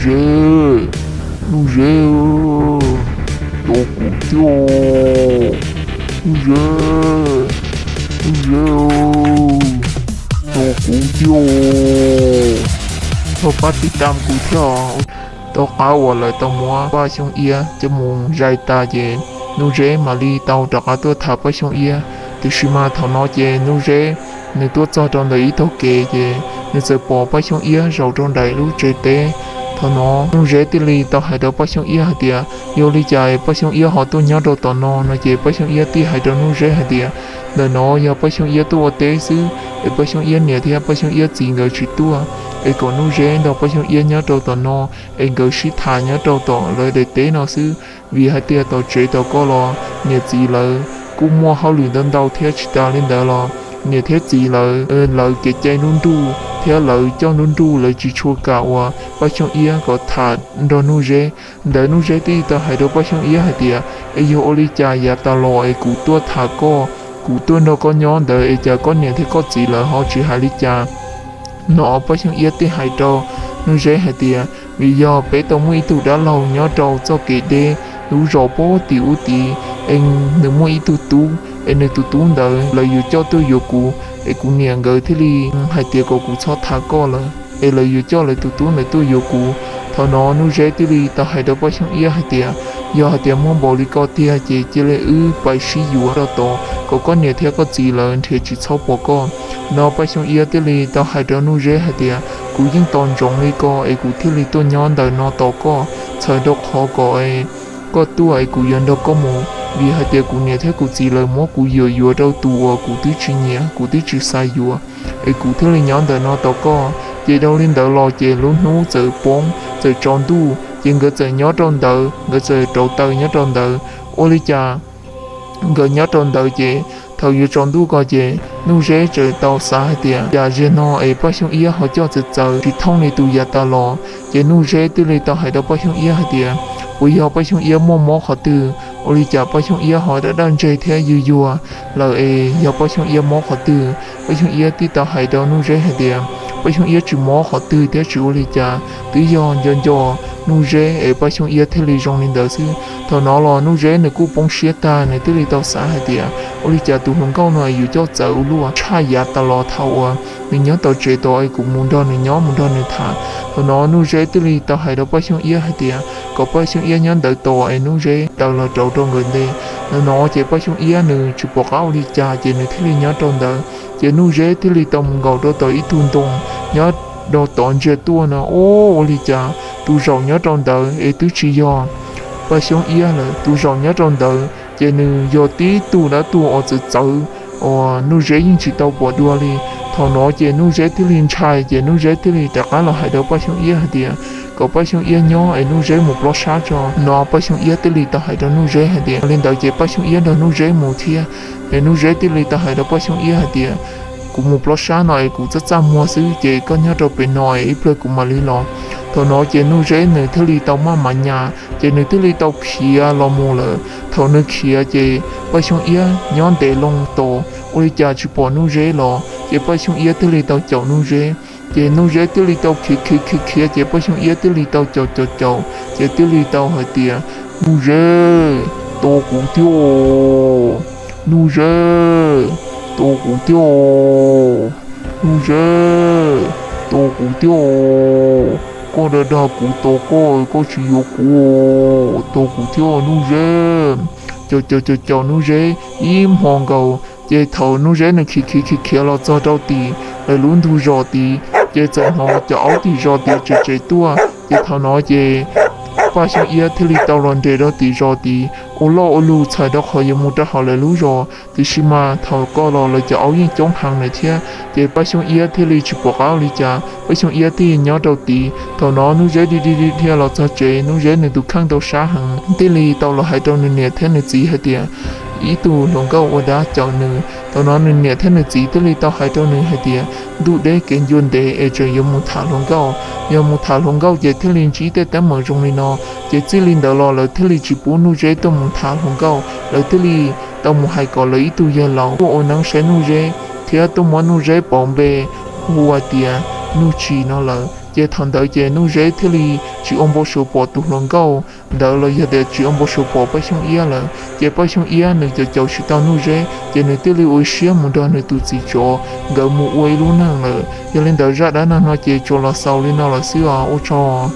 Zeb, Nuj Zeb, tos kuv thiab, Nuj Zeb, Nuj Zeb, tos kuv thiab, thov pab tiv tam kuv thiab. Tom qab uas lawv tau muab Paj Xyooj Iab coj mus zais tas ces Nuj Zeb mam li tau rov qab tuaj tham Paj Xyooj Iab. Tiam sis mas thaum no ces Nuj Zeb nws tuaj txog rau ntawm ib tog kev ces nws txawm pom Paj Xyooj Iab zaum rau nraim lub tsev teb. Thaum no Nuj Zeb thiaj li tau hais rau Paj Xyooj Iab hais tias, yog li cas Paj Xyooj Iab ho tuaj nyob rau tom no no ces Paj Xyooj Iab thiaj hais rau Nuj Zeb hais tias, ntawm no yog Paj Xyooj Iab tuaj ua teb xwb, es Paj Xyooj Iab niam thiab Paj Xyooj Iab txiv nkawd tsis tuaj, es kom Nuj Zeb nrog Paj Xyooj Iab nyob rau tom no, es nkawd sib tham nyob rau tom lawv daim teb no xwb, vim hais tias tom tsev tom ko los niam txiv lawv kuj muaj hauj lwm ntau ntau thiab. Tsis tas li ntawd los niam thiab txiv lawv, lawv kev cai nruj nruj thiab lawv coj nruj nruj, lawv tsis tshua kam uas Paj Xyooj Iab kom tham nrog Nuj Zeb. Ntawd Nuj Zeb thiaj tau hais rau Paj Xyooj Iab hais tias, es yog ua li cas yav tas los es kuv tuaj tham koj, kuv tuaj nrog koj nyob ntawd es cas koj niam thiab koj txiv lawv ho tsis hais li cas? No Paj Xyooj Iab thiaj hais rau Nuj Zeb hais tias, vim yog peb tau muaj ib tug dab laug nyob rau txoj kev deb lub zos pem tim ub tid, es nws muaj ib tug tub, es nws tus tub ntawd lawv yuav coj tuaj yuav kuv, es kuv niam nkawd thiaj li hais tias kom kuv txhob tham koj lawm, es lawv yuav coj lawv tus tub ntawd tuaj yuav kuv. Thaum no Nuj Zeb thiaj li tau hais rau Paj Xyooj Iab hais tias, yog hais tias muaj npaum li ko tiag ces cia li wb pais sib yuav rau tod kom koj niam thiab koj txiv lawv nrhiav tsis txhob pom koj. No Paj Xyooj Iab thiaj li tau hais rau Nuj Zeb hais tias, kuv yeej tos ntsoov li ko es kuv thiaj li tuaj nyob ntawm no tos koj, txhawm rau qhov kom koj tuaj es kuv yuav nrog koj mus, vim hais tias kuv niam thiab kuv txiv lawv muab kuv yuam yuav rau tus uas kuv twb tsis nyiam, kuv twb tsis xav yuav, es kuv thiaj li nyob ntawm no tos koj. Ces dhau li ntawd los ces lub hnub txawm poob txawm tsaus ntuj ces nkawd txawm nyob rau ntawd, nkawd txawm rauv taws nyob rau ntawd. Ua li cas nkawd nyob rau ntawd ces thaum yuav tsaus ntuj ko ces Nuj Zeb txawm tau xav hais tias, cas zaum no es Paj Xyooj Iab ho coj txawv txawv tsis thooj li tus yav tas los. Ces Nuj Zeb thiaj li tau hais rau Paj Xyooj Iab hais tias, puas yog Paj Xyooj Iab muaj mob qhov twg? Ua li cas Paj Xyooj Iab ho daj daj ntseg thiab yuag yuag lawm es yog Paj Xyooj Iab mob qhov twg? Paj Xyooj Iab thiaj tau hais rau Nuj Zeb hais tias, Paj Xyooj Iab tsis mob qhov twg thiab tsis ua li cas, twb yog nco nco Nuj Zeb es Paj Xyooj Iab thiaj li zoo li ntawd xwb. Thaum no los Nuj Zeb nws kuj poob siab tag, nws thiaj li tau xav hais tias, ua li cas tus hluas nkauj no yuav coj txawv ua luaj tshaj yav tas los thaum uas nws nyob tom tsev tod es kuv mus nrog nws nyob mus nrog nws tham. Thaum no Nuj Zeb thiaj li tau hais rau Paj Xyooj Iab hais tias kom Paj Xyooj Iab nyob ntawd tos es Nuj Zeb taws los rauv rau nkawd ntej. Thaum no ces Paj Xyooj Iab nws tsis pom qab ua li cas ces nws thiaj li nyob rau ntawd. Ces Nuj Zeb thiaj li tau mus nkaum rau tom ib tug ntoo nyob rau tod ntsia tuaj no, o, ua li cas tus zaum nyob rau ntawd es twb tsis yog Paj Xyooj Iab lawm, tus zaum nyob rau ntawd ces nws yog tib tug dab tuag uas txawv txawv uas Nuj Zeb yeej tsis tau pom dua li. Thaum no ces Nuj Zeb thiaj li ntshai ces Nuj Zeb thiaj li rov qab los hais rau Paj Xyooj Iab hais tias kom Paj Xyooj Iab nyob es Nuj Zeb mus plob sab tso. No Paj Xyooj Iab thiaj li tau hais rau Nuj Zeb hais tias, li ntawd ces Paj Xyooj Iab nrog Nuj Zeb mus thiab. Es Nuj Zeb thiaj li tau hais rau Paj Xyooj Iab hais tias, kuv mus plob sab no es kuv txaj txaj muag xwb ces koj nyob rau pem no es ib pliag kuv mam li los. Thaum no ces Nuj Zeb nws thiaj li tau maj mam nyas ces nws thiaj li tau khiav los mus lawm. Thaum nws khiav ces Paj Xyooj Iab nyob ntev loo tos ua li cas tsis pom Nuj Zeb los ces Paj Xyooj Iab thiaj li tau caum Nuj Zeb. Ces Nuj Zeb thiaj li tau khiav khiav khiav khiav ces Paj Xyooj Iab thiaj li tau caum caum caum ces thiaj li tau hais tias, Nuj Zeb, tos kuv thiab os, Nuj Zeb, tos kuv thiab os, Nuj Zeb, tos kuv thiab os, koj dag dag kuv tos koj, koj tsis yuav kuv, tos kuv thiab Nuj Zeb. Caum caum caum caum Nuj Zeb ib hmo nkaus ces thaum Nuj Zeb nws khiav khiav khiav khiav los txog rau tim lawv lub ntug zos tid ces txawm hnov cov aub tim zos tid tseem tseem tuaj. Ces thaum no ces Paj Xyooj Iab thiaj li tau los nres rau tim zos tid ua loj ua lug txhawm rau qhov yuav mus rau hauv lawv lub zos, tiam sis mas thaum ko los lawv cov aub yeej coob heev lawm thiab. Ces Paj Xyooj Iab thiaj li tsis pom qab ua li cas, Paj Xyooj Iab thiaj nyob rau tid. Thaum no Nuj Zeb dhia dhia dhia los txog tsev, Nuj Zeb nws tus kheej tau sab heev, thiaj li tau los hais rau nws niam thiab nws txiv hais tias ib tug hluas nkauj ua dab caum nws. Thaum no nws niam thiab nws txiv thiaj li tau hais rau nws hais tias ntuj deb kev ncua ntev es tseem yuav mus tham hluas nkauj. Yog mus tham hluas nkauj ces thiaj li ntsib tej teeb meem zoo li no. Ces txij li ntawd los lawv thiaj li tsis pub Nuj Zeb tuaj mus tham hluas nkauj, lawv thiaj li tau mus hais kom lawv ib tug yawg laus tuaj ua neeb saib Nuj Zeb thiab tuaj muab Nuj Zeb pauv npe hu hais tias Nuj Tsis no lawm. Ces thaum ntawd ces Nuj Zeb thiaj li tsis ua npau suav pom tus hluas nkauj ntawd los yog tias tsis ua npau suav pom Paj Xyooj Iab lawm. Ces Paj Xyooj Iab nws caum caum tsis tau Nuj Zeb ces nws thiaj li ua siab mus nrog nws tus txiv tsov nkawd mus ua ib lub neej lawm. Yog li ntawd zaj dab neeg no ces tsuas los xaus li no lawm xwb os, ua tsaug.